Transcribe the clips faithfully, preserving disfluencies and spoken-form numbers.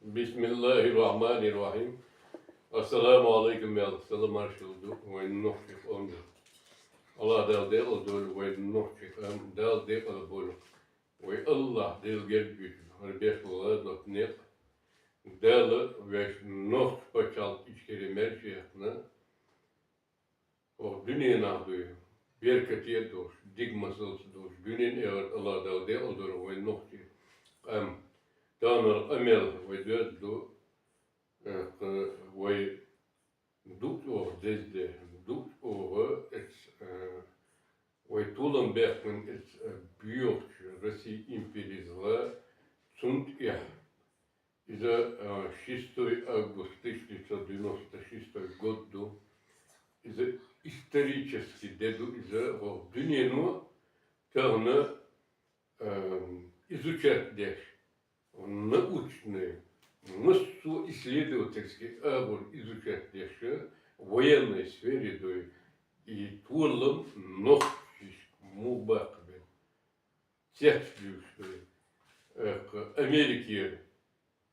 Бисмиллахир-рахманир-рахим. Ассаламу алейкум, аьлла, салам-маршал ду вайн нохчий къоман. Аллах Дала декъал дойла вайн нохчий къам, Дала декъал бойла. Вай Аллах Дала герга йойла хӀара бехк, гӀазот, некъ. Дала вешта нохчий паччахьалкхе ичкери мел шехна, оха дуьненахь дуй, беркате а долуш, дика масалца долуш, дуьненан, эхартан Аллах Дала декъал дойла вайн нохчий къам. Таханара къамел вай доьзна ду, э, кхы вай дукха оха дезде, дукха оха эц, э, вай толам баьккхина эц, э, боьхачу Россин империзла, цунна тӀехь. Иза, а, шестой август тысяча девятьсот девяносто шестой год ду. Иза исторический де ду, иза гӀо дуьнено тахана, ам, изучать деш, научный, массо исследовательский агӀор изучать деш, военной сфере дуй, и толам нохчашка муха баккхабелла. Цец буьйш дуй. Э, Америкера,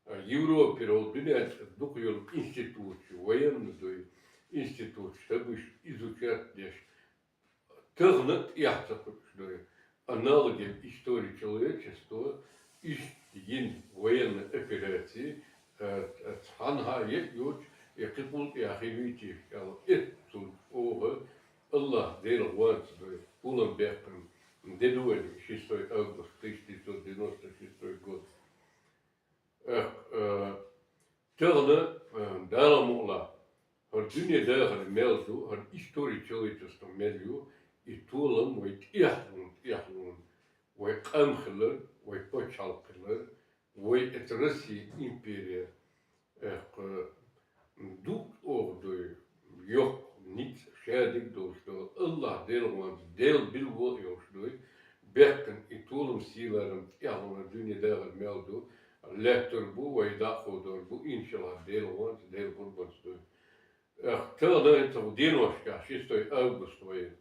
а, Европера, хӀокху дуьнен чу дукха йолу институташ, военный дуй, институташ, хӀабуш изучать деш, тахана а тӀехь ца кхуьуш дуй. Аналогия истории человечества, иштта йина военная операция, э, э, цхьанхьа а йоцуш, и кхин къултӀехь хир вуй те аьлла, эццул оха Аллах Делан гӀонца дуй, толам баьккхина де ду вайна шестой август тысяча девятьсот девяносто шестой год. Эх, э, тахана, э, Дала мукъалахь, хӀара дуьне дахар мел ду, хӀара история человечества мел ю, и толам вай тӀехьлун, тӀехьлун, вай къам хилар, вай пачхьалкх хилар, вай эца Россия империя, эх, дукха оха дуй, йоккха, ницкъ, шадерг долуш долу, Аллах Делан гӀонца, Дела билгало а йолуш дуй, баьккхина и толам, сий-ларам тӀехьлун дуьне дахар мел ду, лаьттар бу, вай дӀа а кховдор бу, иншаллах, Делан гӀонца, Делан гӀурбанца дуй. Эх, тахана хӀинца деношкахь, шестой август вай,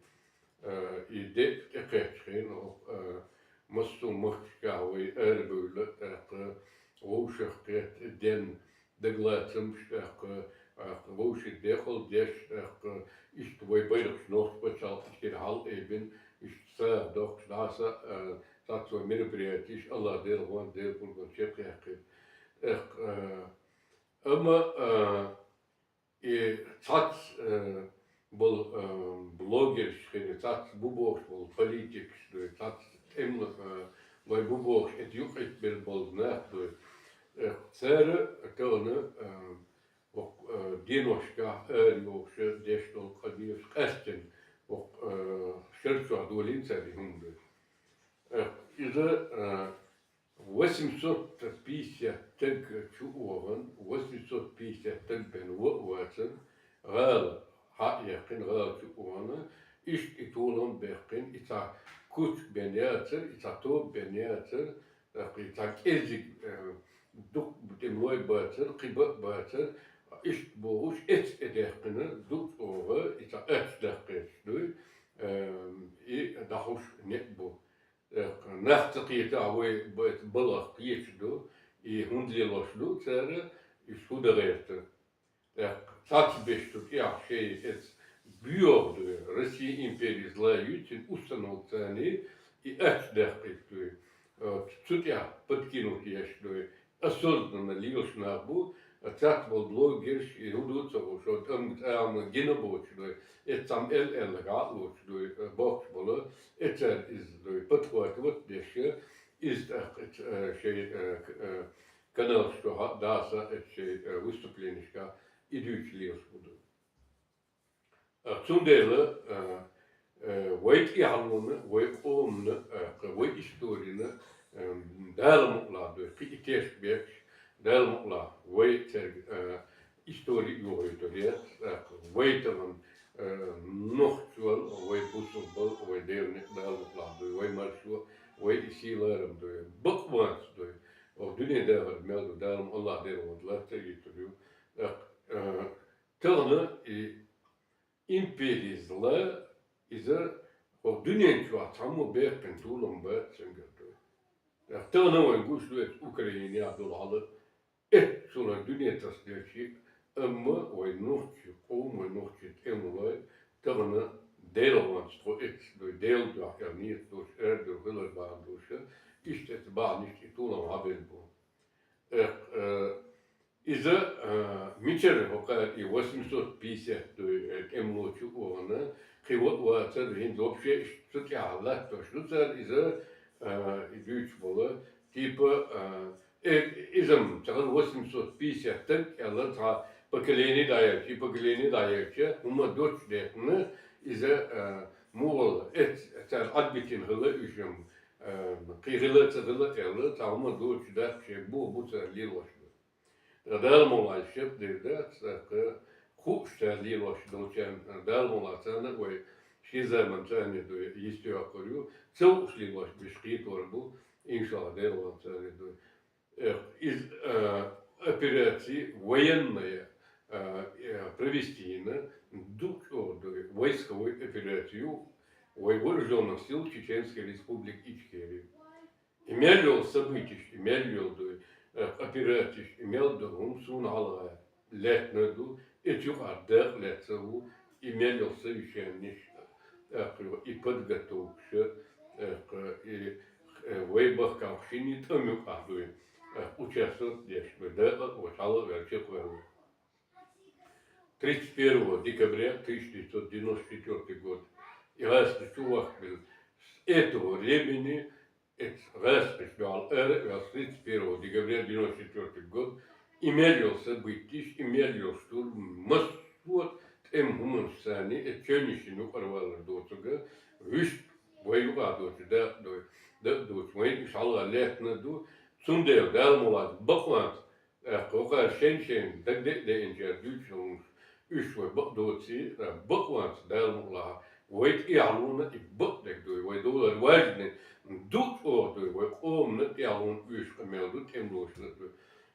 э, и де тӀекхаьчча хенахь, э, массо а махкашкахь вай арабевлла, тӀаккха вовшах кхетта денна дагалацамаш, тӀаккха, тӀаккха вовшийн декъал деш, тӀаккха иштта вай байракхаш нохчийн пачхьалкхера хьалаайбина, иштта сагӀа доккхуш дӀа а са, э, цхьацца вай мероприятеш Аллах Делан гӀонца, Делан гӀурбанца чекхъяьккхира. ТӀаккха, э, амма, э, И цхьацца, э, болу, э, блогерш хир, цхьацца бу бохуш болу политикаш дуй, цхьацца тӀеман, э, вай бу бохуш, эта юкъа итт бер болу нах дуй. Э, цара тахана, э, окху, э, деношкахь ара йохуш деш долу къамелаш къаьстина, окху, э, шар чохь долийна цара и хӀума дуй. Э, иза, э, Восемьсот пятьдесят стаг чу а вахана, восемьсот пятьдесят стаг бен ван а вацара, гӀала хьа а яьккхина, гӀала чу а вахана, иштта и толам а баьккхина, и цхьа кучка бен яцара, и цхьа тоба бен яцара, тӀаккха и цхьа кӀеззиг, э, дукха тӀемалой бацара, кхин бан а бацара, иштта бохуш, эццахь тӀедаьккхина, дукха чӀогӀа и цхьа аттачу даккхеташ дуй, э, и дӀахьуш некъ бу. ТӀаккха нах ца кхетахь, вай б-, балхах кхеташ ду, и хӀунда лелош ду цара, и шу дан гӀерта. ТӀаккха цхьацца беш ду тӀехь шайн эца боьха дуй, Россия империя зла юьйцина установка царний, и аттачу даккхийта дуй. Э, цу тӀехь подкинуть еш дуй. Осознанно лелаш нах бу, цхьацца болу блогерш, и хӀун ду ца хууш, шо тӀамга цӀа а ма гина боцуш дуй, эццахь ма эл-элларг Ӏа а лоцуш дуй, бохкуш болу, эцара иза дуй, подхватывать деш, иза тӀаккха эца, э, шайн, э, к-, э, каналаш чохь а, даса эца шайн, э, выступленешкахь и дуьйцуш лелаш бу дуй. А, цундела, а, а, вай тӀаьхьалонна, вай къоманна, а, кху вай историна, а, Дала мукъалахь дуй, кхин и тешнабехкаш, Дала мукъалахь, вай цаьрга, а, истори а йохуьйтур яц, а, кху вай тахана, а, нохчалла, вай бусалбалла, вай Делан некъ Дала мукъалахь дуй, вай маршо, вай и сий-ларам дуй, бакъ вац дуй, оха дуьне дахар мел ду, Дала ма Аллах дера ван латта а йитур ю. А, а, Тахана и империя зла, иза хӀокху дуьнен чохь цхьаммо баьккхина толам бац цуьнгара дуй. Тахана вайн гуш ду эца Украинехь долу хьала, эццунах дуьне тасаделчи, амма вай нохчи къоман, вай нохчи тӀемалой тахан Делан гӀонца тхо эццадой, Делан дуьхьа аьнна нийят долуш, арадуьйла хилар бахьана долуш, иштта эцу бахьанашца и толам хьабелла бу. Эх, э, иза, э, мичара хӀокхара и восемьсот пятьдесят дуй, э, тӀемалочо а вахана, кхин ван а вацара, хӀинца вообще иштта цу тӀехь латтош ду цара иза, э, и дуьйцуш болу, типа, э, э, иза-м цхьана восемьсот пятьдесят стаг аьлла, цхьа поколение дӀаяьлча, и поколение дӀаяьлча, хӀума доцуш даьккхина, иза, э, муха вала, эц-, цара Ӏадбитина хила уьш-м, э, кхин хила а ца хила аьлла, цхьа хӀума доцуш дац, шайн бух бу цара лелош ду. Ткъа Дала мукъ лахь, шек дийр дац, тӀаккха хууш цара лелош долчарна, Дала мукъ лахь, царна а вай шен заманчохь дуй, йист йоккхур ю, ца хууш лелош берш кхетор бу, иншаллахӀ, Делан гӀонца дуй. Э, из, э, операция военная, э, э, провести йина, дукха чӀогӀа дуй, войсковой операция ю, вай вооружённых сил Чеченской Республики Ичкерия. И мел йолу событиш, и мел йолу дуй, э, оператиш, и мел долу хӀума суна хьалха лаьттина ду, и цу юкъахь дакъа лаьцна ву, и мел йолу совещаниш, э, и подготовкаша, э, и, э, вай бахкахь шинна тӀам юкъахь дуй, э, участвовать деш ду, дакъа а ву, хьала а ваьлла, чекхваьлла. Тридцать первого декабря тысяча девятьсот девяносто четвёртый год. И гӀаскхи чу вахкабелла. С этого времени, эцу гӀаскхи чу дуьхьал ара а ваьлла, с тридцать первого декабря девяносто четвёртый год, и мел йолу событиш, и мел йолу штурм, массо а тӀеман хӀуманаш санна, эцу чевнийн шина юкъара валар доцург, вуьшта вай юкъахь доцу дакъа дой, дакъа доцу, вайна уьш хьалха лаьттина ду, цундела Дала мукъ лахь, бакъонца, тӀаккха хӀокхара шен-шен дагадеа а деанчара дуьйцуш долу хӀуманаш, уьш вай бакъ доций, бакъонца Дала мукъ лахь, вай тӀехьалонан и бакъдерг дуй, вай долара важни дукха чӀогӀа дуй, вай къомана тӀехьалонан оьшуш къамел ду, тӀемалошна а дуй.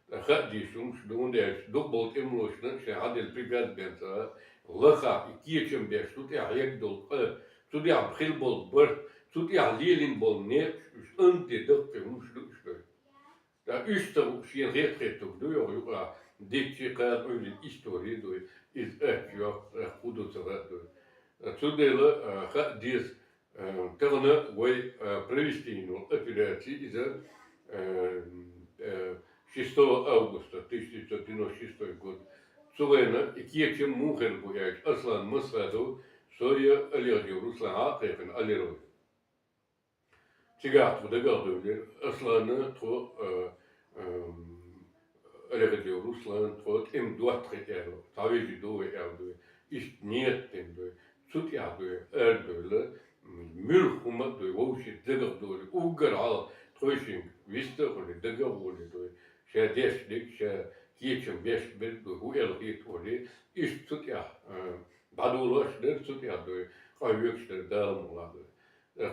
Ткъа хаа дезаш хӀуманаш ду, хӀунда аьлча дукха болу тӀемалошна шайн хьаделла приказ бен ца лахахь, и кечам беш, цу тӀехь хьегна долу къа, цу тӀехь хилла болу барт, цу тӀехь лелийна болу некъаш, уьш анде даккхий хӀуманаш ду уьш дуй. Ткъа уьш ца хууш шена хета-хеттарг ду йогӀу юкъахь, дикачу кхана Ӏуьйранна истори а дуй, иза аттачу йоккху, хӀун ду ца хаьа дуй. Цундела, а, хаа деза, а, тахана вай, а, провести йина йолу операция, иза, а, а, шестого августа тысяча девятьсот девяносто шестой год. Цу вайна и кечам муха хир бу аьлча, Аслан Масхадов, со я Алирадиев Руслан а кхайкхина, Алирой. Цигахь тхо дагах девлира, Аслана тхо, а, ам, Алирадиев Руслан тхо тӀема доттагӀий аьлла, цхьа вежарий ду вай аьлла дуй, иштта ниет дина дуй, цу тӀехь дуй, арадевлла, м, муьлхха хӀума а дуй, вовшийн дагах долий, уггар хьалха тхойшинга вист а хуьлий, дагах а волий дуй, ша деш дерг, ша кечам беш берг дуй, хӀун аьлла хета олий, иштта цу тӀехь, а, дӀадолош дара, цу тӀехь дуй, къахьоьгуш дара Дала мукъ лахь дуй.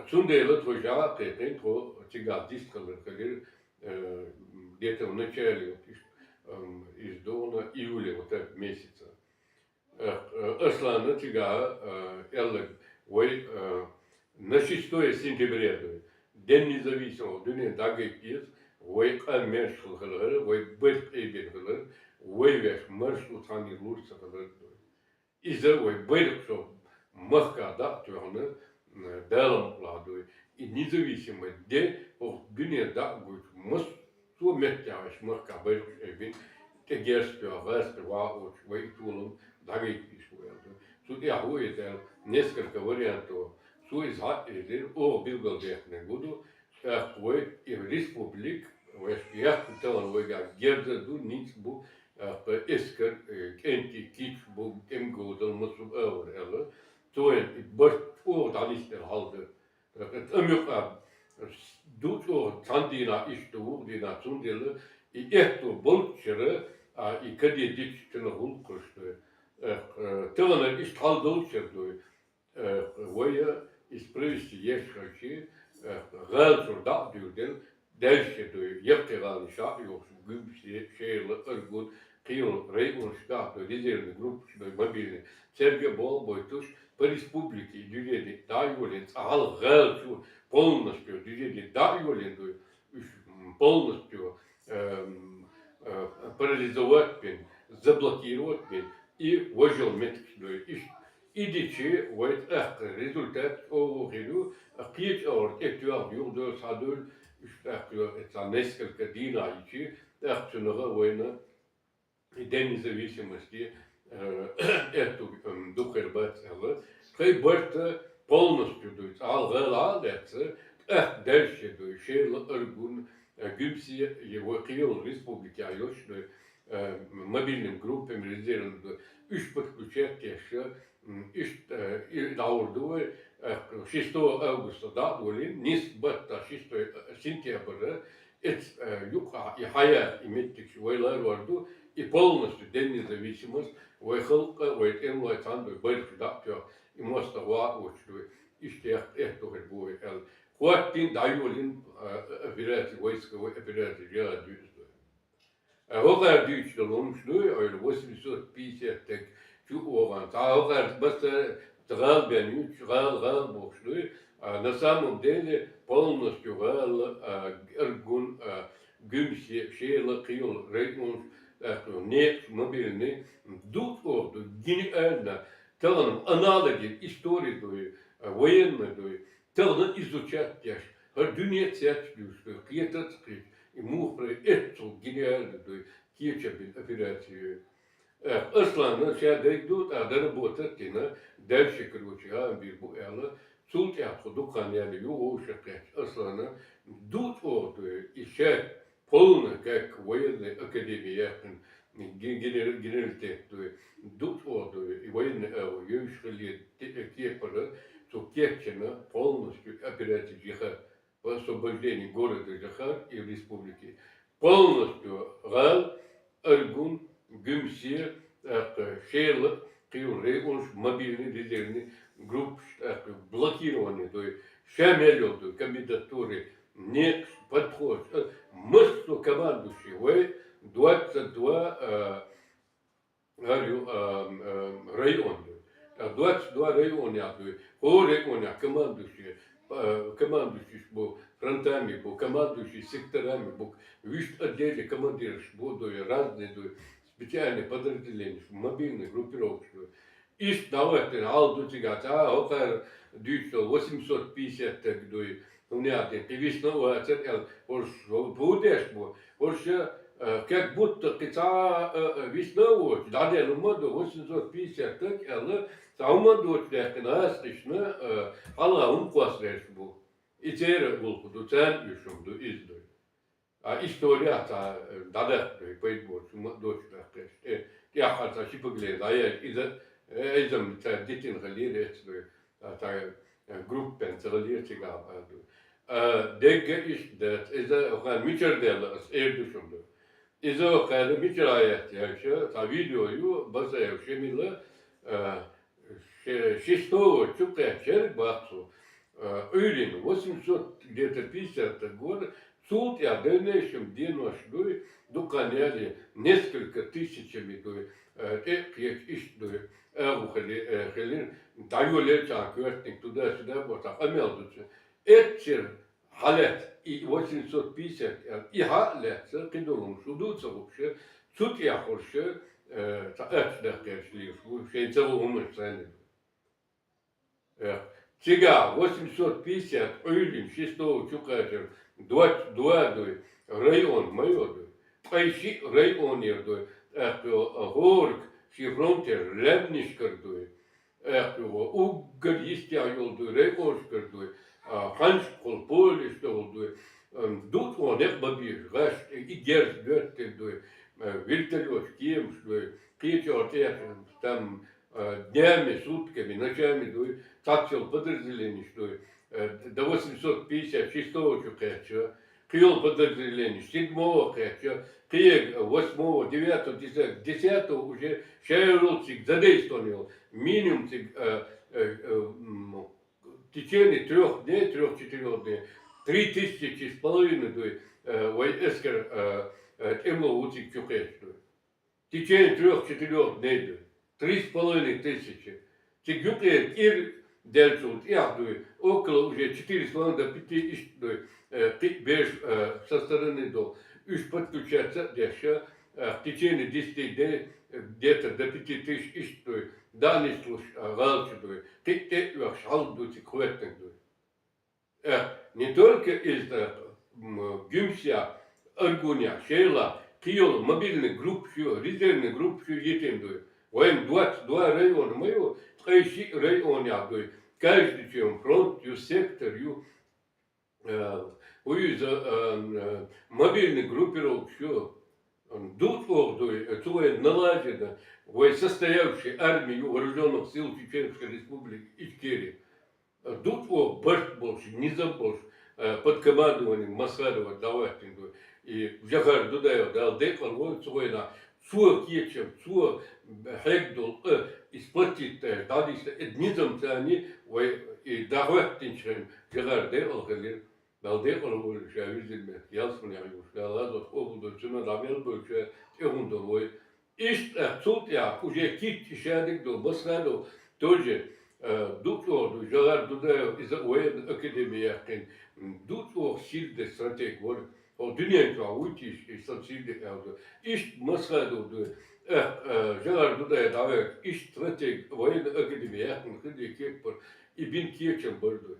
Цундела тхо жаӀа а кхайкхина, тхо цигахь дистхилар хилира, э, где-то в начале, вот, иш-, эм, из дона июля, вот так, месяца. Э, э, Аслана цигахь, э, аьлларг, вай, э, на шестое сентября, дуй, День независимого, дуьне дӀагайта деза, вай къам маьрша хила хилар, вай барт къебина хилар, вай ваьш маршо цхьанне лур ца хилар, дуй. Иза вай байракх шо махкахь дӀа а тоьхна, м, Дала мукъ лахь дуй. И независимый де, хӀокху дуьне дӀа а гойту, массо а меттехь аша махкахь байракхаш айбина, тӀе герз тоьхна, гӀазкхи ваха а воцуш, вай и толам дӀагайта дезаш ву аьлла ду. Цу тӀехь ву и аьлла, несколько вариантов. Цо иза хьаъ а элира, оха билгалдаьккхинарг хӀун ду, тӀаккха вай и республик, вайшка яьккхина тахана вайгахь герз а ду, ницкъ бу, тӀаккха эскар, э, кӀентий, кийча бу, тӀеман говзалла, массо а агӀор аьлла. Цо вайна и барт чӀогӀа дӀанисдина хьал дара. ТӀаккха тӀам юкъа ду чӀогӀа цхьана дийнахь иштта, вукху дийнахь цундела, и аьтто болччара, а, и каде дитча цуьнан гӀуллакхаш ду. Э, э, тахана иштта хьал долччара ду. Э, вай, э, иза провести еш хилча, э, гӀала чуьра дӀа а дуьйладелла, дальше дуй, яккхий гӀаланаш а йохуш, Гуьмсе, Шелахь, Аргун, кхин йолу районашкахь дуй, резервный группаш дуй, мобильный. Цаьрга а болх бойтуш, по республике и движение дӀа а йолийна, цкъа хьалха гӀала чу полностью движение дӀа а йолийна дуй, уьш, м, полностью, эм, э, парализовать бен, заблокировать бен, и вожал меткс дуй. Иш, и дичи вайт ахка результат ого хиру, а кич ор эт юг юг дол садул, иш ахка это несколько дина ичи, ахка нага война, и День независимости, э, эту, эм, духербац ала. Хай барта полностью дуй, ал гала леца, эх, дальше дуй, шейла аргун, э, гюмси, его киел республики айош дуй, э, мобильным группам резервным дуй, уж подключать кеша, м, иш, э, и даурдуй, э, шестого августа да дули, нис батта шестой, э, сентября, эц, э, юка, и хая, и меттик, вайлар варду, и полностью День независимость, вай халка, вай тем, вай цанду, вай шуда, и моста ва учду, иштех, эх, тухер буй, эл. Хуаттин дайолин, э, операция, войсковой операция, я дюздуй. Э, хокар дюч долумшдуй, ой, восемьсот пятьдесят так, чу оган. Та хокар баста гал бен юч, гал, гал бокшдуй. А на самом деле полностью гал, а, аргун, а, гюмси, шейла, киол, рейкунш, так, не, мобильный, дут орду, гениально. Таланым аналоги истории дуй, а, военной дуй. Таланым изучать яш. Гар дюнет сят дюш, киетат кит, и мухры эцу гениально дуй, киеча бин операцию. Эх, Аслана ся дайдут, а доработать тина, дальше, короче, а, бир бу эла, султ ятху дукан яли, ю оушакет, Аслана, дут орду, и ся полно, как военная академия, яхын, ге-, генер-, генералитет дуй, дут орду, и военный, э, юшхали, те-, э, кепара, су кетчена полностью операция джихад по освобождению города Джахар и республики. Полностью гал, аргун, гюмсе, так, шейла, киу рейонш, мобильный резервный групп, так, блокированный, то есть шамель ёлду, комендатуры, не подход, э, мышцу командующий, вы двадцать два, э, говорю, э, э, район. А двадцать два района, я говорю, по районам командующий, э, командующий был фронтами, был командующий секторами, был весь отдельный командир, был, то есть, разные, то есть, специальные подразделения, мобильные группировки, то есть. Иш давайте, ал дутигата, а, окар дючо, восемьсот пятьдесят так, то есть, у меня один, и весна, а, цер, э, вот, что будешь, вот, вот, э, как будто кица, э, э, весна, вот, да, не, ну, моду, восемьсот пятьдесят так, э, ну, саума дочь, так, нас, ишна, э, ала, ум, квас, реш, бу. И цер, гулку, ду, цен, юшум, ду, из, ду. А история та, э, дадак, э, пойдбор, чума дочь, да, кэш. Э, я хата шипагле, да, я, иза, э, изам, та, детин халир, эцлы, а, та, э, группен, целалир, тига, а, ду. А, дегге иш, да, иза, оха, мичер дела, ас, эр душумду. Иза, оха, мичер аят, я, ещё, та видео, ю, баса, я, шемила, э, ше-, шестого чукъя черг бахсу, э, уйрин, восемьсот где-то пятьдесят год, султ я в дальнейшем день ваш дуй, дуканяли несколько тысячами дуй, э, э, кеч иш дуй, э, ухали, э, хелин, даю леча квертник туда-сюда, вот так, амел дучи. Эцер халет, и восемьсот пятьдесят, э, и халет, э, кидолун, шуду ца вообще, сут я хорше, э, та эч да кэш лиш, шей ца умыш сани. Э, тига восемьсот пятьдесят, уйрин, шестого чукъя чер, двадцать два дуй, район моё дуй, къайши район ер дуй, э, горк, ши фронтер, лемниш кер дуй, э, уггар истя ёл дуй, район кер дуй, а, ханш кол поле, что дуй, эм, дут он, э, бабиш, гаш, и герз гёттер дуй, э, вертолёт, кемш дуй, кичор, э, там, э, днями, сутками, ночами дуй, так сел подразделение, что, э, до восемьсот пятьдесят шестого чукъя чер, киол подразделение, седьмого кэча, киег, э, восьмого, девятого, десятого, десятого уже шерулцик задействован, минимум цик, э, э, э, м, в течение трёх дней, трёх-четырёх дней, три тысячи с половиной дуй, э, вай эскер, э, э, эмло уцик чукъя дуй. В течение трёх-четырёх дней, да, три с половиной тысячи. Цик юкъер ир дельцут, я дуй, около уже четыре с половиной до пяти иш дуй, э, пи-, беш, э, со стороны дол. Уж подключаться дальше, Э, в течение десяти дней, э, где-то до пяти тысяч иштта дуй, дӀа а нислуш, э, гӀала чу дуй, кхиъ тӀе а оьхуш, хьалха дуй, цига хӀоьттинг дуй. Э, не только из, э, м, Гуьмсехь, Аргунехь, Шелахь, кхыйола мобильный группаш ю, резервный группаш ю йитина дуй. Вайна двадцать два района ма ю, ткъе шиъ районехь дуй. Каждый чуьнга фронт ю, сектор ю, э, хӀу ю иза, э, э, мобильный группировкаш ю. Дукха чӀоагӀа дуй, э, цу вайна налажена, вай состоявшаяь арми ю Вооружённых сил Чеченской Республики Ичкерии. Дукха чӀоагӀа барт болуш, низам болуш, э, под командованием Масхадова дӀахӀоьттина дуй. И Жохар Дудаев, Дала декъала войла цу вайнах, цо кечам, цо хьегна долу къа, и сплотить деш, дӀадийшина, и низам царна вай и дӀахӀоьттинчу хенахь Жохар декъала хилира. Дала декъала войла ша вирзина меттиг ялсаманехь йолуш, Дала гӀазот къобалдойла, цуьнан дӀа мел бевлча тӀе хӀума долу вай. Иштта, э, цул тӀаьхьа уже кийча и шадерг долу Масхадов тоже, э, дукха чӀоагӀа дуй, Жохар Дудаев, иза военная академи яьккхина, м, дукха чӀоагӀа сийрда стратег вара. ХӀокху дуьнен чохь вуй те и сан сийрда аьлла. Иштта Масхадов дуй, э, э, Жохар Дудаев дӀаваьлча, иштта стратег, военная академи яьккхина хиларе кепара, и бина кечам бара дуй.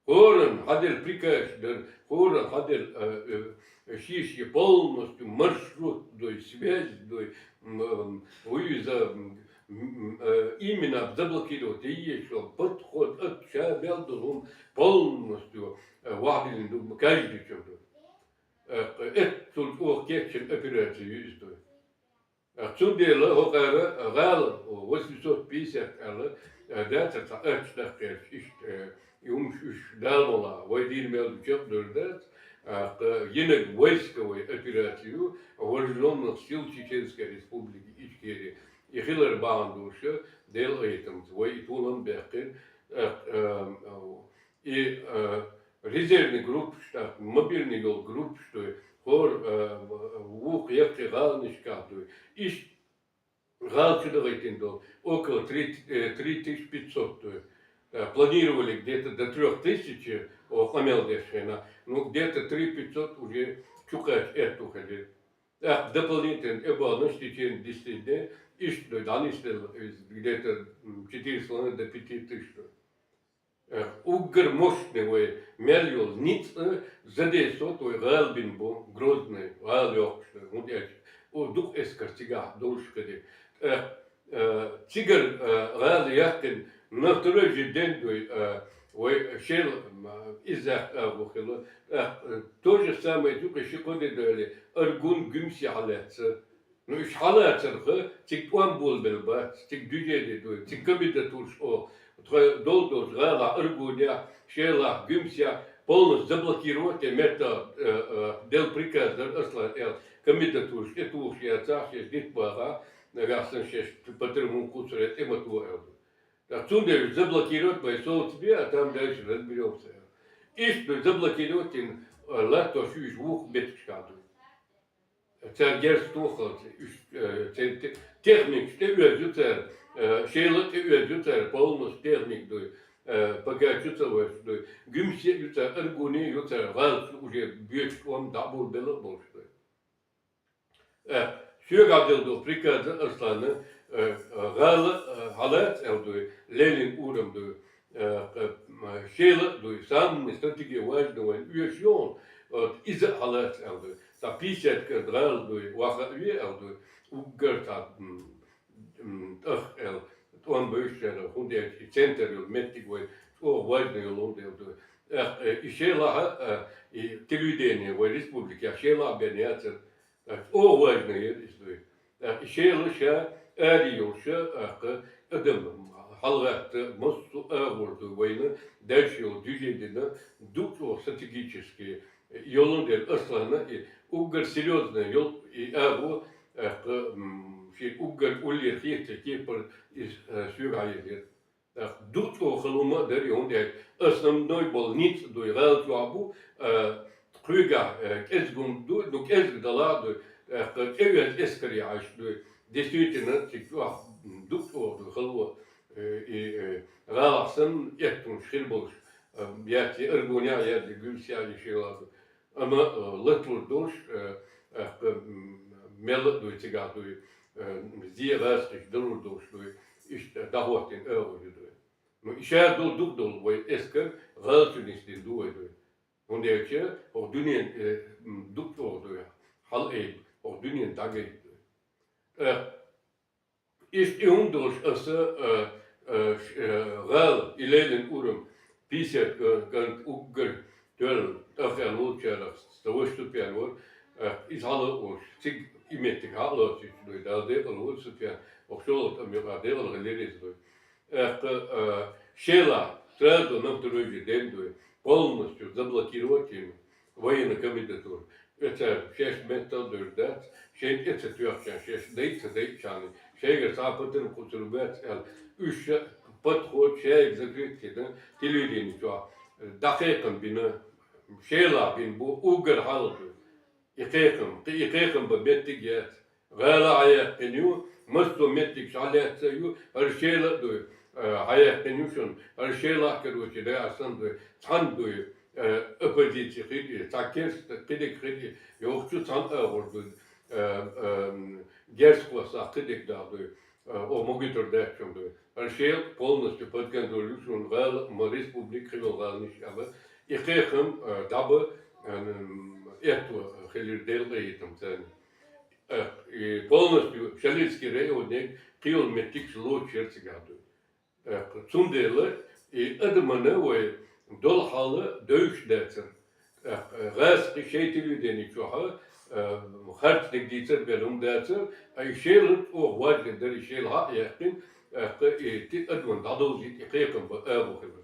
ХӀоранна хьаделла приказ дара, хӀоранна хьаделла, э, э, шен-шен полностью маршрут дуй, связь дуй, м, м, вуй иза, м, м, э, именно заблокировать езаш йолу подход, ат ша мел долу хӀума полностью, э, вахьдиллина ду, каждый чуьра ду. Э, эццул чӀогӀа кечйина операци ю иза дуй. Цундела хӀокхара гӀала восемьсот пятьдесят аьлла, дацара цхьа ачча даккхерча иштта, и хӀумаш уьш Дала мукъалахь, вай дийна мел ду чекхдевр дац, тӀаккха йинарг войсковой операци ю Вооружённых сил Чеченской Республики Ичкерии. И хилар бахьана долуш, Делан къинхетамца, вай и толам баьккхина, тӀаккха, И, э, резервный группаш, так, мобильный йолу группаш дуй, хӀора, э, вукху яккхий гӀаланашкахь дуй. Иштта гӀала чу дахийтина долу около три, э, три тысячи пятьсот дуй. Э, планировали где-то до трёх тысяч, оха къамел деш хенахь, ну, где-то три пятьсот уже чукхаьчча аьтту хилира. ТӀаккха дополнительно тӀебоьлхуш в течение десяти дней, иштта дуй, дӀанисделла иза где-то, м, четыре с половиной до пяти тысяч дуй. Э, уггар мощный вай мел йолу ницкъ, э, за десять вай гӀала бина бу, Грозный гӀала йоккхуш ду, хӀунда аьлча, о, дукха эскар цигахь долуш хилира. Э, э, цигара, э, гӀала яьккхина, на второй же день дуй, э, вай Шела, м, изза агӀо хилла. Э, э, то же самое юкъе ши-кхо де доьлли, Аргун, Гуьмсе хьалаьцна. Ну, уьш хьалацарх, цига тӀом болабелла бац, цига дуьжене дуй, цига комендатураш, о, тхо долу долчу гӀалахь, Аргунехь, Шелахь, Гуьмсехь, полностью заблокировать е метта, э, э, делла приказ дара Аслана аьлла, комендатураш тӀетухуш яцахь, шаьш дитт бахахь, нагахь санна шаьш по трем кхуссур е тӀе ма туху аьлла. Так, цундела уьш заблокировать бай, совца бе, а там дальше разберёмся аьлла. Иштта ду заблокировать йина, э, латтош ю уьш вукху меттигашкахь ду. Цара герз тухалц, уьш, э, церан те-, техникаш тӀеоьзна ю цара, э, Шела тӀеоьзна ю цара, полностью техник дуй, э, Пагачу ца веш дуй, Гуьмсе а ю цара, Аргуне а ю цара, гӀалат уже боьчу тӀом дӀаболабелла а болуш дуй. Э, соьга дала ду приказ Аслана, э, гӀала, э, хьалаца аьлла дуй, Ленин урам дуй, э, э, Шела а дуй, самый стратегия важный вайн оьшуш ю хьуна, вот, иза а хьалаца аьлла дуй. Сан пятьдесят кӀант гӀала дуй, ваха а ве аьлла дуй, уггар цхьа, м, м, тӀах аьлла, тӀом бевзачара, хӀунда аьлча и центр йолу меттиг вай чӀогӀа важный йолу хӀунда аьлла дуй. Эх, э, и Шелахь, э, и телевидение вай республикехь Шелахь бен яцара, ТӀаккха оха важна яра иза дуй. ТӀаккха и Шела ша ари йолуш, тӀаккха адам хьалагӀатта массо а агӀор дуй вайна, дальше йолу движенина дукха чӀогӀа стратегически йолун дела Аслана и уггар серьёзно йолу и агӀо, тӀаккха, м, шен уггар уллера хетачу кепара иза, э, соьга хьаелира. ТӀаккха дукха чӀогӀа хала хӀума а дара и, хӀунда аьлча основной болу ницкъ дуй гӀала чохь бу, а, кхуьйгахь, а, кӀезиг хӀума дуй, ну, кӀезиг далахь а дуй, тӀаккха тӀеоьзна эскаре Ӏаш дуй. Действительно, цига чохь дукха чӀогӀа дуй хало, э, и, э, гӀалахь санна эттунаш хир болуш, а, яц и Аргунехь а, яц и Гуьмсехь а, и Шелахь а дуй. Амма, а, латалур долуш, а, тӀаккха, м, мелла а дуй, цигахь дуй, э, зе гӀазкхича далур долуш дуй, иштта дӀахӀоттийна агӀо ю дуй. Ну, и шадолу дукха долу вай эскар гӀалачу нисдина ду вай дуй. ХӀунда аьлча хӀокху дуьненан, э, м, дукха чӀогӀа дуй, хьала айба, хӀокху дуьненан дӀагайта дуй. ТӀаккха иштта и хӀума долуш аса, э, э, ш-, э, гӀала, и лелийна урам, пятьдесят кан-, кӀант уггар тоьлла, тӀаккха аьлла волчарах, сан ваша Супьян вара, э, иза хьала а волуш, цига и меттиг хьа а лоцуьйтуш дуй, Дала декъала вара Супьян, хӀокху шолгӀа тӀам юкъахь декъала хилира иза дуй. ТӀаккха, э, Шелахь, сразу на второй же день дуй, полностью заблокировать йина военная комендатура. Оьцара шаьш меттал а девр дац, шайна тӀе ца тоьхча, шаьш дайа а ца дайча, шайгара цхьа а патарм кхуьссур бац аьлла, уьш ша подход шайга закрыть йина, телевидени чохь дӀакхайкхам бина, Шелахь бина бу уггар хьалха дуй. И кхайкхам, кхи-, и кхайкхам бан меттиг яц. ГӀала хьаяьккхина ю, массо а меттигаш хьалаьцна ю, хӀара Шела а дуй, э, хьаяьккхина ю шуна, хӀара Шелахь, короче, дагахь санна дуй, цхьанна дуй, э, оппозици хир и, цхьа керста кхидерг хир и, йохучу цхьана агӀор дуй, э, э, герз кхоссахь кхидерг дахь дуй, э, о, могуьйтур дац шуна дуй. ХӀара Шела полностью под контроль ю шуна, гӀала а, ма республика хи йолу гӀаланаш а аьлла, и кхайкхам, э, дӀаба, э, м, этто хилира Делан къинхетамца. Э, и полностью Шелинский районехь кхийолу меттигаш лоцуш яра цигахь дуй. Э, цундела и адамна вай долу хьал девзаш дацара. Э, гӀазкхий шайн телевидени чохь, э, харц дерг дийцар бен хӀума дацара, а и Шела чӀогӀа важный дара, и Шела хьа а яьккхина, э, и ти-, адамна дӀадовзийта и кхайкхам бан агӀо хилар.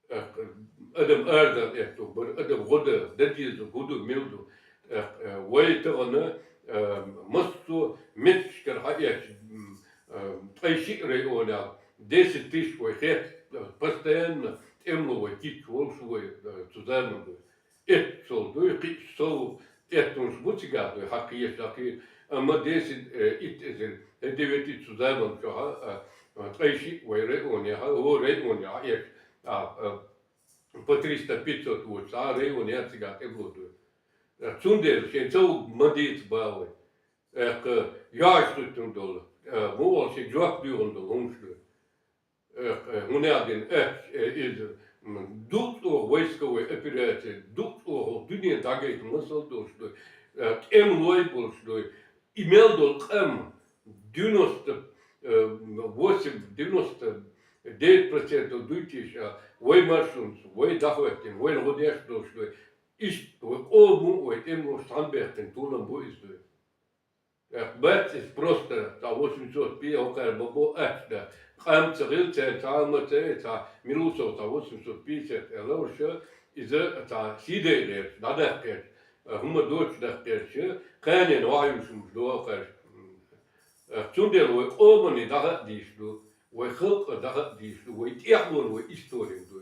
ТӀаккха адам арадала аьтту бара, адам гӀо дан, дан деза, хӀун ду, мила ду. ТӀаккха, э, вай тахана, э, массо а меттигашкара хьаэцча, м, э, ткъе шиъ районехь десять тысяч вай хетта, э, постоянно тӀемало вай кийча волуш вай, э, цу заманахь дуй. Эццул дуй, кхин а сов эттунаш бу цигахь дуй, хьакхийша, хьакхийша. Амма десять, э, итт эзар, э, девять итт цу заманчохь, а, а, ткъе шиъ вай районехь, о, районехь эцча, а, а, по триста пятьсот воцуш, цхьа а район яц цигахь тӀеболу дуй. Э, цундела шен ца вуг ма дийца бан вай. ТӀаккха йоӀаш хӀуьттур долу, э, муха шен жоп дуьйгӀур долу хӀумаш ду. Э, э, хӀунда аьлла дина, э, э, иза, м, дукха чӀогӀа войсковой операци, дукха чӀогӀа дуьне дӀагайта масал долуш ду, э, тӀемалой болуш ду. И мел долу къам девяносто, э, восемь, девяносто девять процентов дуй теша, вай маршонца, вай дӀахӀоьттина, вайна гӀо деш долуш ду. Иштта вай къоман а, вай тӀемалоша цхьаьна баьхкина толам бу иза ду. ТӀаккха бац иза просто цхьа восемьсот пи-, хӀокхара бан бо аьтту да. Къам ца хилла, цара цхьа а ма ца, цхьа Милусов цхьа восемьсот пятьдесят аьлла, уьш иза цхьа сий дайа гӀерташ, дӀадаккха гӀерташ, хӀума доцуш даккха гӀерташ, кханенан вахьа юьллуш хӀумаш ду хӀокхара. ТӀаккха цундела вай къоманна дӀахаа дийш ду, вай халкъана дӀахаа дийш ду, вай тӀаьхьалонан вай истори ду.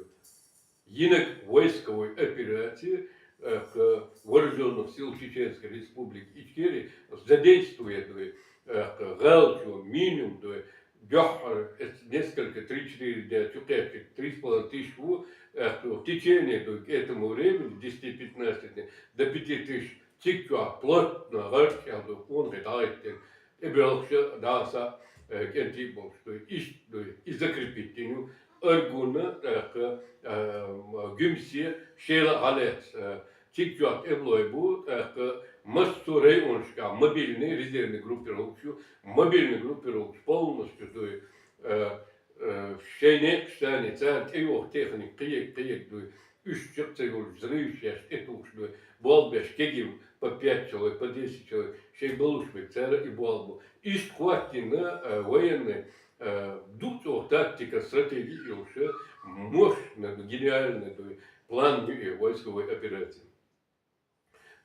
Йинарг войсковой операци, э, к-, вооружённых сил Чеченской Республики Ичкерии задействовать дуй, э, к-, гӀалачо, минимум дуй, дуьххьара, э, несколько, три-четыре дня чу кхеччиг, три с половиной тысячи ву, э, к-, в течение дуй, к этому времени, десяти-пятнадцати дней, до пяти тысяч цига чохь плотно гӀарчӀ аьлла дуй, къонахий дӀахӀиттина. ТӀебоьлхуш а, дӀаса, э, кӀентий а болуш ду, иштта ду, и закрепить дина ю, Аргуна, тӀаккха, э, Гуьмсе, Шела а хьалаьцна, э, цига чохь тӀемалой бу, тӀаккха массо а районашкахь мобильный резервный группировкаш ю, мобильный группировкаш полностью ду, э, э, шайн некъаш санна, цара тӀейогӀу техника кхиерг, кхиерг ду, уьш чекх ца йолуш, взрываш еш, тӀетухуш ду, болх беш кегий по пять человек, по десять человек, шайн болуш берг, цара и болх бу. Иштта хӀоттийна, э, военный, э, дукха чӀогӀа тактика, стратеги йолуш, мощный ду, гениальный ду, план ю и войсковой операци.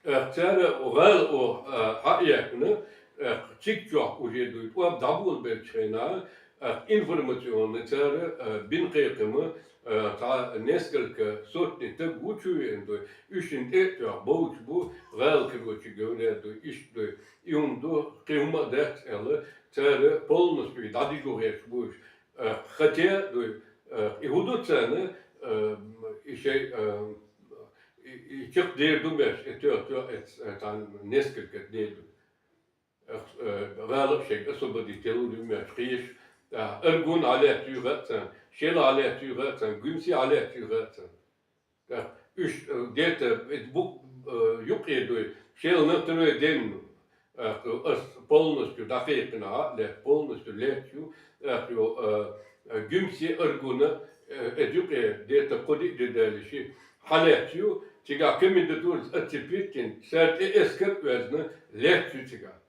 Э, цара гӀала, о, э, хьаэцна, э, цига чохь уже дуй, тӀом дӀаболабеллачу хенахь, э, информационный цара, э, бина кхайкхам, э, цхьа несколько сотни стаг ву чу веана дуй, уьш шина тӀе а тоьхна бовлуш бу, гӀала, короче говоря, дуй, иштта дуй, и хӀума ду, кхин хӀума а дац аьлла, цара полностью дӀадижо гӀерташ бу уьш. Э, хотя дуй, э, и хӀун ду царна, э, и шайн, э, и, и чекхдер ду беш, и тоьхна, тоьхна, э, цхьа несколько дней ду. э, гӀала шайга освободить делур ю моьттуш, кхийш, э, Аргун хьалаьттуьйтуьйту хаьа царна, Шела хьалаьттуьйтуьйтуьйту хаьа царна, Гуьмсе хьалаьттуьйтуьйтуьйту хаьа царна. Э, уьш, э, где-то, э, бу-, э, юкъе дуй, Шела на второй день, э, ас полностью дӀакхайкхина, а, лет, полностью лет ю, э, ю, э, э, Гуьмсе, Аргуна, э, эд юкъе где-то кхо-диъ де даьлча хьалаьттуьйту, цигахь комендатура отцепить йина, цаьрга тӀе эскар а ваьзна, лаьтташ ю цигахь.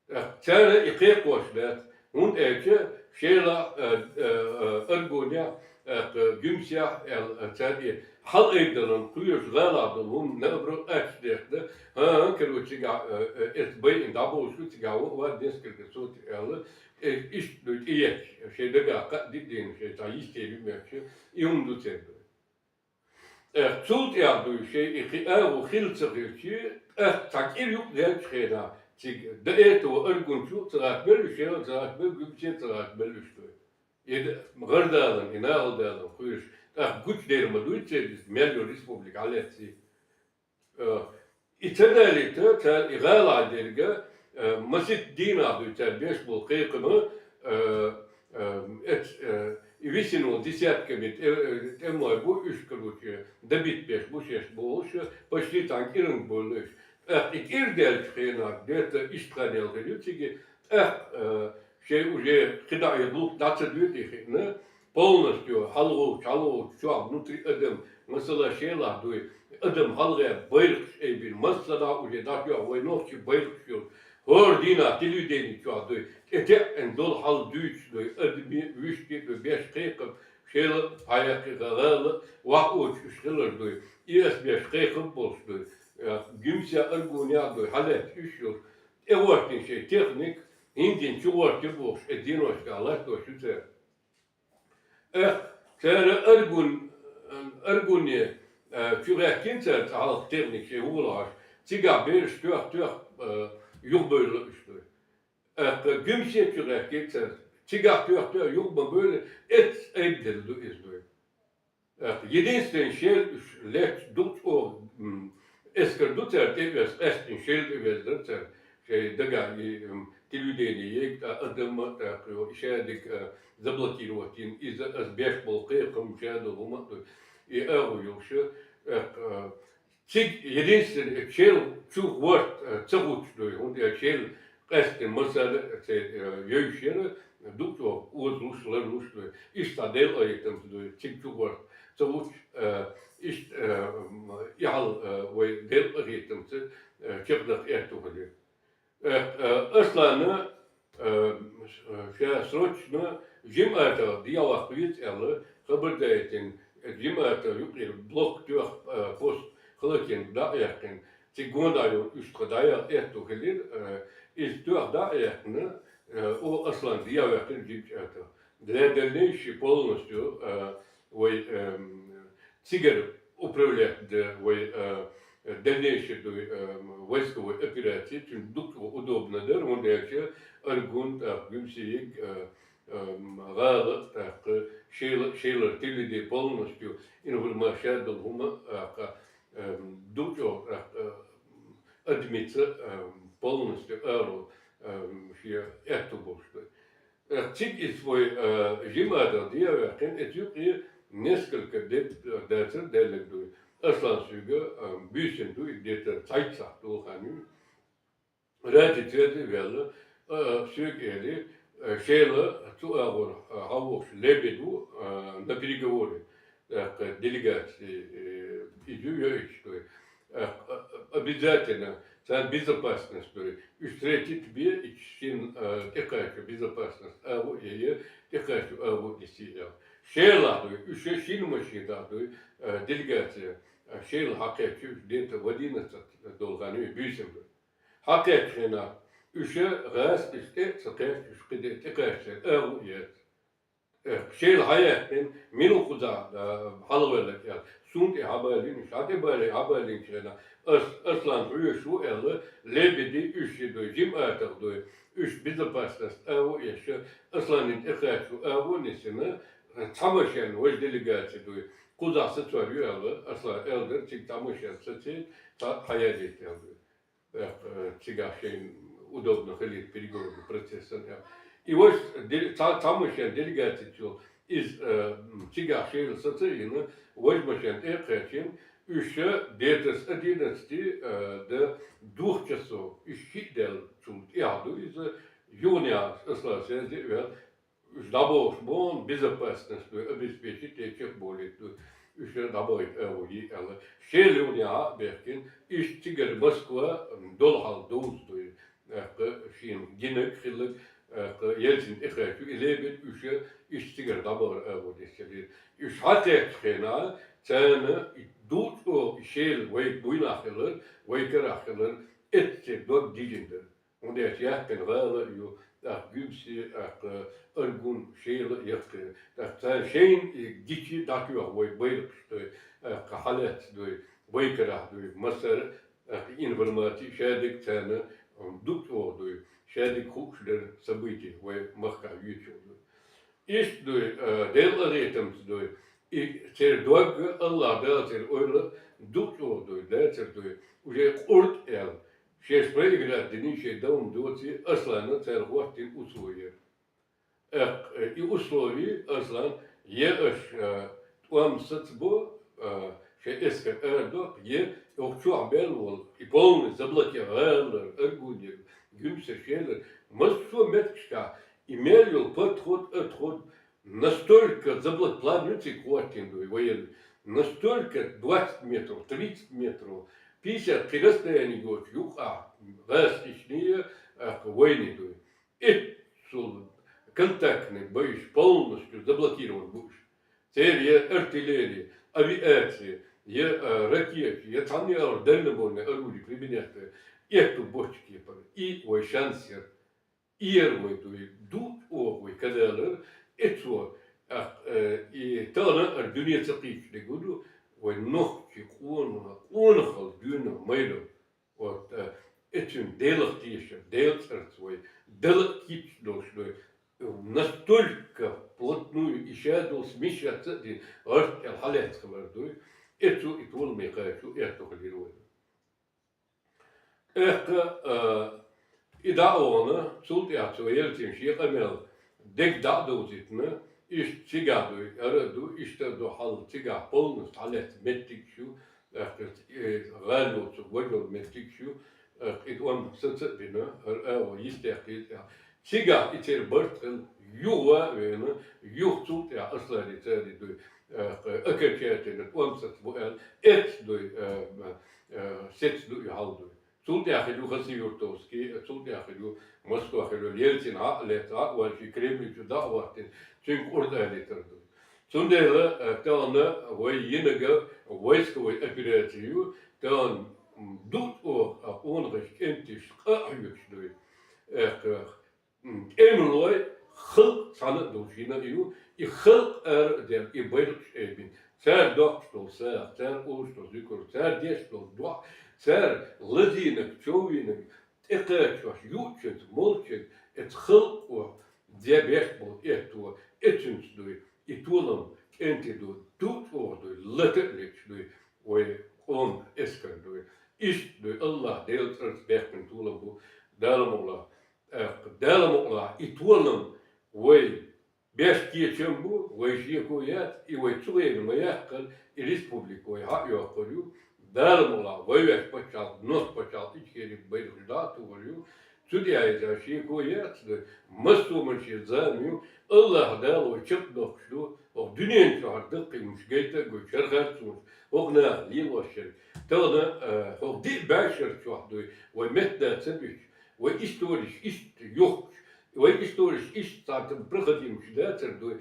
Э, цара и кхайкхош дац, хӀунда аьлча Шелахь, э, э, э, Аргунехь, э, Гуьмсехь аьлла, э, цара и хьалаайдаларна кхоьруш гӀалахь долу хӀума наоборот аттачу дехна, хӀан-хӀа, короче, цигахь, э, э, эцца байина дӀаболуш ю, цигахь ваха вац несколько суток аьлла, э, иштта ду тӀеетташ, шайн дагахь кхаъ диъ дийна, шайн цхьа йисте ю моьттуш, и хӀума ду церан. Э, цул тӀаьхьа дуй шайн и кхин агӀо хилла ца хилча, тӀаккха цхьа кӀира юкъадаьллачу хенахь, цига до этого Аргун чу а ца гӀаттабелла уьш, Шела а ца гӀаттабелла, Гуьмсе а ца гӀаттабелла уьш дуй. И д-, гӀар-даларна, и нахала даларна кхоьруш, тӀаккха гучудер ма дуй церан иза, мел йолу республика хьалаьцций. Э, и ца далийта, цара и гӀалахь дерг, э, масийтта дийнахь дуй цара беш болу кхайкхам, э, э, эц-, э, и висина волу десятками тӀе-, э, тӀемалой бу уьш, короче, добить беш бу шаьш бохуш, почти цхьана кӀиранга бевлла уьш. ТӀаккха и кӀира даьллачу хенахь, где-то иштта хан яьлла хир ю цига, тӀаккха, э, шайн уже кхидӀа и гӀуллакх дӀа ца доьду и хиъна, полностью хьалагӀовттуш, хьалагӀовттуш чохь внутри адам, масала, Шелахь дуй, адам хьалагӀа байракхаш айбина, массанхьа уже дӀатоьхна вай нохчийн байракхаш йолуш, хӀора дийнахь телевидени чохь дуй, тӀетеӀна долу хьал дуьйцуш дуй, адамийн, вуьшта а дуй, беш кхайкхам, Шела а хьаяккхи гӀала, ваха оцуш уьш хилар дуй, и ас беш кхайкхам болуш дуй, э, Гуьмсехь, Аргунехь дуй, хьалаьцна уьш йолуш, тӀегӀортийна шайн техника, хӀинца чугӀортий бохуш, и деношкахь латтош ю цара. Эх, цара Аргун-, Аргуне, э, чугӀаьттина цара цхьа хьалха техника шайн вуха лахьаш, цигахь бераш тоьхна-тоьхна, э, юхабевлла уьш дуй. Эх, Гуьмсе чугӀаьттина цара, цигахь тоьхна-тоьхна юха ма бевлла, эцца айбделла ду иза дуй. Эх, единственный Шела уьш лаьтташ дукха чӀогӀа, м, эскар ду цара тӀе а везна, къаьсттина Шела тӀе везна дара цара, шайн дагахь и, м, телевидени ега, тӀаккха адам а, тӀаккха и шадерг, а, заблокировать йина, иза ас беш болу кхайкхам, шадолу хӀума а ду, и агӀо йолуш, эх, а, цига единственный Шела чугӀорта, а, ца гӀуттуш дуй, хӀунда аьлча Шела къаьсттина масала церан, э, йовзуш яра, дукха чӀогӀа озалуш, ларлуш дуй. Иштта цхьа Делан къинхетамца дуй, цига чугӀорта ца гӀуттуш, э, иштта, э, м, и хьал, э, вай Делан къинхетамца, э, чекхдаккха аьтту хилира. Э, э, Аслана, э, ш-, ша срочно жимӀатах дӀаваккха веза аьлла, хабар даийтина, э, жимӀатах юкъера блок тоьхна, э, пост Халакенга дӀа а яьккхина, цига гонах йолу уьш тхан дӀаяла аьтту хилира, э, иза тоьхна дӀа а яьккхина, э, оха Аслан дӀаваьккхина жимчӀатах. Для дальнейшей полностью, э, вай, эм, цигара управлять де, вай, э, дальнейшей дуй, эм, войсковой операций, цуьнан дукха удобно дара, хӀунда аьлча Аргун, тӀаккха Гуьмсеиг, э, эм, гӀала, тӀаккха Шела, Шелара телевидени полностью информация долу хӀума, тӀаккха, эм, дукха чӀогӀа, тӀаккха, эм, адамица, эм, полностью аро, эм, шен аьтту болуш ду. Э, цига иза вай, э, жимӀатах дӀаваьккхина, эца юкъе несколько де, э, дацара даьлларг дуй. Аслан соьга, эм, буьйсина ду, и где-то цхьайтта сахьт долу хан ю. Радица ваьлла, а, соьга элира, а, Шела цу агӀор, а, хьавогӀуш Лебедь ву, а, на переговоры, тӀаккха делегаци, э, иза ю йойтуш дуй. А, а, обязательно царна безопасность дуй. Уьш встретить бе, и шина, а, тӀекхачо безопасность агӀо а яьй, тӀекхачо агӀо а дисий аьлла. Шелахь дуй, уьш шина машинахь дуй, а, делегация, а, Шела хьакхаьчча, уьш где-то в одиннадцать долу хан ю, буьйсина дуй. Хьакхаьччу хенахь уьш гӀазкхиша тӀе а ца кхаьчча, уьш кхидӀа тӀекхаьчча, агӀо а яц. Э, Шела хьаяьккхина, мила ву кхузахь, а, хьалавелларг аьлла. Суна тӀе хьабалийна уьш, хьан тӀе балий, хьабалийначу хенахь, ас, Аслан хьоьжуш ву аьлла, Лебеди уьш ши дуй, жимӀатах дуй, уьш безопасность агӀо а еш, Асланна тӀекхачо агӀо а нисина, цхьа машен важа делегаци дуй, кхузахь сацор ю аьлла, Аслан аьлла дара, цига цхьа машен сацийта, цхьа хьаялийта аьлла дуй. Э, цигахь шайна удобно хилийта переговорный процессан аьлла. И ваш де-, ца-, цхьамма шен делегаци цо из, э, м, цигахь Шелан саца а йина, важа машен тӀе а кхаьчна, уьш ша дезаш одиннадцати, э, да, двух часов, уьш шиъ даьлла цул тӀехь ду иза, юханехьа Аслан саьзде а ваьлла, уьш дӀабохуш боху безопасность ду, обеспечить е чекхболийта ду, уьш дӀабахийта агӀо йий аьлла. Шела юханехьа а бехкина, иштта цигара Москва, м, долу хьал довза ду, тӀаккха шена гинарг хилларг, тӀаккха Ельцин тӀекхаьчча, и лебиг уьш иштта цигара дӀабахара агӀо деш хилира. Уьш хьакхаьччу хенахь, царна и дулчӀо и Шела вай буйнахь хилар, вай карахь хилар, эццахь дог дижина дара. ХӀунда аьлча яьккхина гӀала а ю, тӀаккха Гуьмсе, тӀаккха Аргун, Шела а яьккхина. ТӀаккха цара шайна и гича дӀатоьху вай байракхаш дуй, тӀаккха хьалаьцна дуй, вай карахь дуй, массара а, тӀаккха информаци шадерг царна, м, дукха чӀогӀа дуй, шадерг хууш дара событие вай махкахь юьйцуш дуй. Иштта дуй, а, Делан къинхетамца дуй, и церан дог а, АллахӀ Дала церан ойла дукха чӀогӀа дуй, дацара дуй, уже къурд аьлла. Шаьш проиграть дина, шайн дан доций, Аслана цара хӀоттийна условие. ТӀаккха, э, и условие, Аслан, е аша, э, тӀом сацабо, э, шайн эскар арадоккху, е оха чохь баьлла волу, и полный заблокировать, гӀалара, Аргунера, Гуьмсера, Шелара, массо а меттигашкахь, и мел йолу подход, отход, настолько заблок-, план ю цига хӀоттийна дуй, военный, настолько двадцать метров, тридцать метров, пятьдесят кхин расстояние йоцуш юкъахь гӀазкхичний, тӀаккха вайний дуй. Эццул контактный боеш полностью заблокирован бу уьш. Церан я артиллерия, авиация, я, а, ракеты, я цхьанна а дальнобойное оружие применять, эццул боцчу кепара. И вай шанс яра. Иер вай дуй, дукха чӀогӀа вай кадалар, эццо, а, э, и тахана а дуьне ца кхийча дерг ду, вай нохчий къона-, къонахалла дуьйна майра. Вот, э, эцуьнан Делах тешар, Делан цӀарца вай, Дала кийча долуш дуй. Настолько плотную и ша долу смещаться а дина, гӀарт аьлла хьалаьцна хилар дуй. Эцу и толаме кхачу, эхь тухалира вай. ТӀаккха, э, и дӀа а вахана, цул тӀаьхьа цо Ельцин шен къамел дерг дӀа а довзийтина, иштта цигахь дуй, ара а ду, иштта а ду хьал цигахь полностью хьалаьцна меттигаш ю, тӀаккха, э, гӀала йоцург вайна йолу меттигаш ю, тӀаккха и тӀом саца а дина, хӀара агӀо йистехь, кхетахь. Цигахь и церан барт хилла, юха а вена, юха цул тӀаьхьа Аслане цара дуй, тӀаккха окончательно тӀом сацабо аьлла, эцна дуй, э, э, сецна ду и хьал дуй. Цул тӀаьхьа хилла ю Хасавюртовский, цул тӀаьхьа хилла ю Москва хилла ю, Ельцин хьа а лаьцна, хьа а ваьлча, Кремль чу дӀа а хӀоттийна, цуьнга къурд алийтар ду. Цундела, э, тахана вай йинарг войсковой операци ю, тахана, м, дукха, а, къонахий, кӀентий къа а хьоьгуш дуй. Эх, эх, м, тӀемалой, халкъ цхьаьна а долуш йина а ю, и халкъ ара а даьлла, и байракхаш а айбина. Цара доккхуш долу сагӀа, цара олуш долу зуькар, цара деш долу доӀа, цара лазийнарг, човийнарг, тӀекхачош юучуьнца, молчуьнца, эцу халкъо де беш болу аьтто, эцуьнца дуй, и толам кӀентий ду, дукха чӀогӀа дуй, лата а леташ дуй, вай къоман эскар дуй. Иштта дуй, АллахӀ Делан цӀарца баьхкина толам бу, Дала мукъалахь. ТӀаккха Дала мукъалахь, и толам вай беш кечам бу, вай шеко яц, и вай цу гӀена ма яккхара, и республика вай хьа а йоккхур ю. Дала мукъалахь, вай ваьш пачхьалкх, нохчийн пачхьалкх Ичкерин байракхаш дӀа а тухур ю. Цу тӀехь иза шеко яц, массо а хӀуманан шен зама ю. АллахӀ Дала вай чекхдоккхуш ду, хӀокху дуьнен чохь даккхий хӀуманаш гайта а гойтуш, хӀара харцонаш, хӀокху наха лелош ерг. Тахана, а, хӀокху диъ бӀешерчохь дуй, вай меттан ца буьтуш, вай историш иштта юхкуш, вай историш иштта цхьа там проходимаш дацар дуй,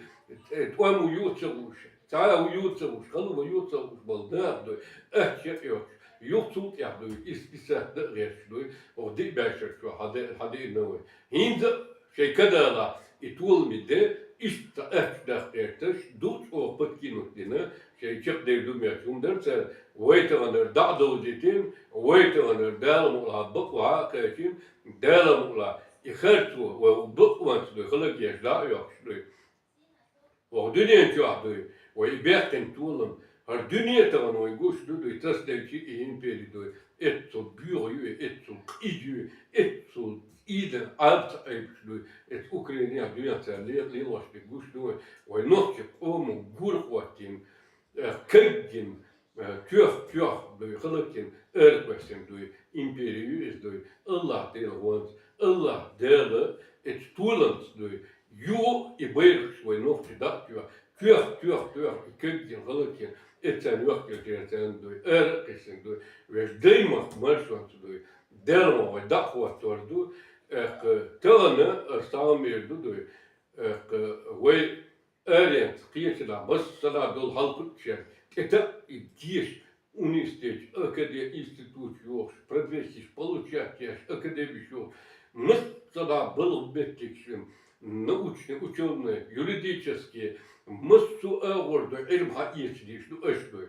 э, тӀом ву юха ца гӀуш, цхьа а ву юха ца гӀуш, хала ву юха ца гӀуш болу наха дуй, аьтту шекъ йоцуш, юха цул тӀехь дуй, и списать дан а гӀерташ дуй, хӀокху диъ бӀешерчохь хьаде-, хьадеана вай. ХӀинца а шайн кадалахь и толаме де, иштта аьтту даха гӀерташ, дукха чӀогӀа подкинуть дина, шайн чекхдер ду моьттуш хӀума дара цара, вай таханара дӀа а довзийтина, вай таханара Дала мукъалахь бакъ вахьа а кхаьчна, Дала мукъалахь, и харцо вай бакъонца дуй, хала геш дӀа а йоккхуш дуй. ХӀокху дуьнен чохь дуй, вай и баьккхина толам, хӀара дуьне а тахана вайн гуш ду дуй, тасаделчи и импери дуй, эццул боьха ю и, эццул къиза ю и, эццул Ида Ӏаьбаца Ӏайпаш дуй, эца Украинехь дуьйна цара ле-, лелош дерг гуш ду вай, вай нохчий къомо гур хӀоттийна, э, каггина, э, тоьх-тоьх дуй, хӀаллакдина, аракхоьссина дуй, импери ю иза дуй, АллахӀ Дела гӀонца, АллахӀ Дела эца толамца дуй, юха и байракхаш вай нохчий дӀа а тоьхна, тоьх-тоьх-тоьх, и каггина, хӀаллакдина, эцарна йохкар царна дуй, ара а кхиссина дуй, вешан Даймахка маршонца дуй, Дала ма вай дӀа а хӀоттор ду, эккха, тахана ас цхьа хӀума эр ду дуй, эккха, вай аренца кхечанхьа массанхьа долу хьалхарчарна тӀетаӀа и деша, университеташ, акаде-, институташ йохуш, профессеш получать еш, академиш йохуш, массанхьа балха меттигаш, научный, учёный, юридический, массо а агӀор дуй, Ӏилма хьаэца дезаш ду аша дуй.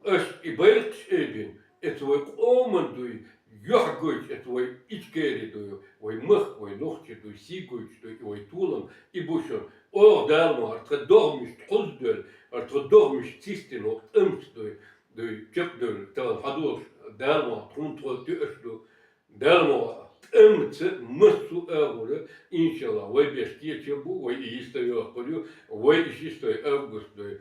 Аша и байракхаш айбина, эца вай къоман дуй, юьхь гойтуш, эца вай Ичкери дуй, вай махка, вай нохчий дуй, сий гойтуш дуй, и вай толам, и бу шуна. Оха Дала ма, хӀара тхан догӀмаш кхузза девлла, хӀара тхан догӀмаш цистина, хӀокху тӀамца дуй, дуй, чекхдевлла, тахана хьадогӀуш, Дала ма, тхуна тхо тоьаш ду. Дала ма ваха, тӀамца массо а агӀора, иншаллахӀ, вай беш кечам бу, вай и йист а йоккхур ю, вай и шестой август дуй,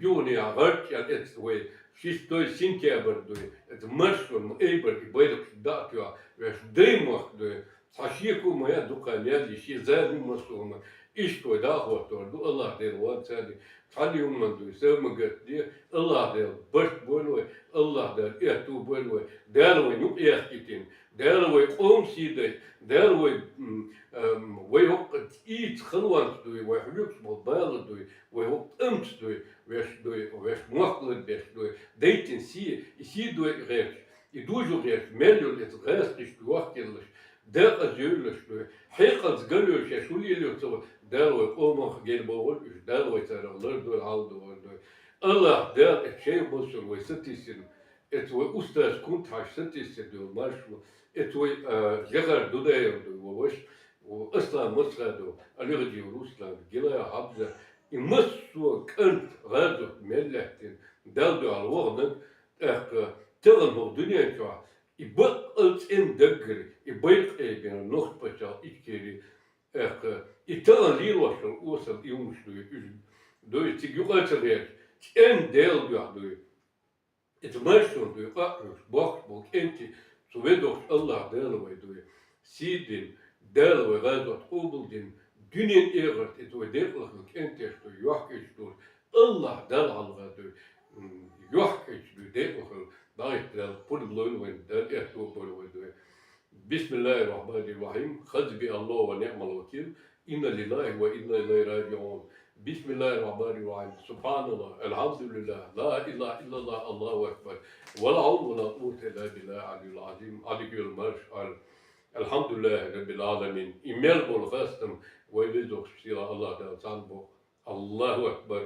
юханехьа гӀарчӀ ял эцна вай, шестой сентябрь дуй, эца маршонна ма айбар и байракхаш дӀа а тоьхна, вешан Даймахка дуй, цхьа шеко ма яц дукха мел йиш, шен зама ю массо а хӀума, иштта вай дӀа а хӀоттор ду, АллахӀ Дела ван царна, цхьана юханан дуй, сов ма гатде, АллахӀ Дела барт бойла вай, АллахӀ Дела аьтту бойла вай, Дала вайна юкъ яхкийтина, Дала вай къоман сий дайта, Дала вай, м, ам, вай хӀокху ийца халонца дуй, вай хьоьгуш болу бала дуй, вай хӀокху тӀамца дуй, веш дуй, веш мохк лар беш дуй, дайтина сий, и сий дуй гӀерташ, и дужу гӀерташ, мел йолу эца гӀазкхашка йохкаеллаш, декъаза йевллаш дуй, хьекъалца галъевлла шаьш хӀун лелайо ца ван, Дала вай къомах гербовгӀур уьш, Дала вай царах лардойла, хьалдогӀур дуй. АллахӀ Дала эца шайх Мансур вай сатийсина, эца вай устаз Кунтхьажа сатийсина дуй, маршо, эца вай, а, Жихара Дудаев дуй, вай ваша, вай Аслан Масхадов, Алигъаджиев Руслан, Гилаев Хьамзат, и массо а кӀант гӀазот мел лаьттина, Далла дуьхьал ваханарг, тӀаккха тахана хӀокху дуьнен чохь, и баккъал цӀена даггара, и байракх айбина нохчийн пачхьалкх Ичкери, тӀаккха и тахана лелош йолу осал и хӀумаш дуй, уьш дуй, цига юкъа а ца гӀерташ, цӀена Делан дуьхьа дуй. Иза маршонна дуй, къа а хьоьгуш, бохкуш болу кӀентий, цу веддохучу АллахӀ Дала вай дуй, сий дина, Дала вай гӀазот къобалдина, дуьненан, эхартан иза вай декъала хила кӀентеш дуй, йохкуьйтуш долуш, АллахӀ Далла хьалха дуй, м, йохкуьйтуш дуй, декъала хила, дӀахӀитта Дала пурба лойла вайна, Дала аьтту а бойла вай дуй. بسم الله الرحمن الرحيم. حسبي الله ونعم الوكيل. إنا لله وإنا إليه راجعون. بسم الله الرحمن الرحيم. سبحان الله. الحمد لله. لا إله إلا الله. الله أكبر. ولا حول ولا قوة إلا بالله العلي العظيم. Аллигуьйла марш Ӏойла. الحمد لله رب العالمين. И мел болу хастам вай везачу сийлахь АллахӀ Дала цхьаьна боху. الله أكبر.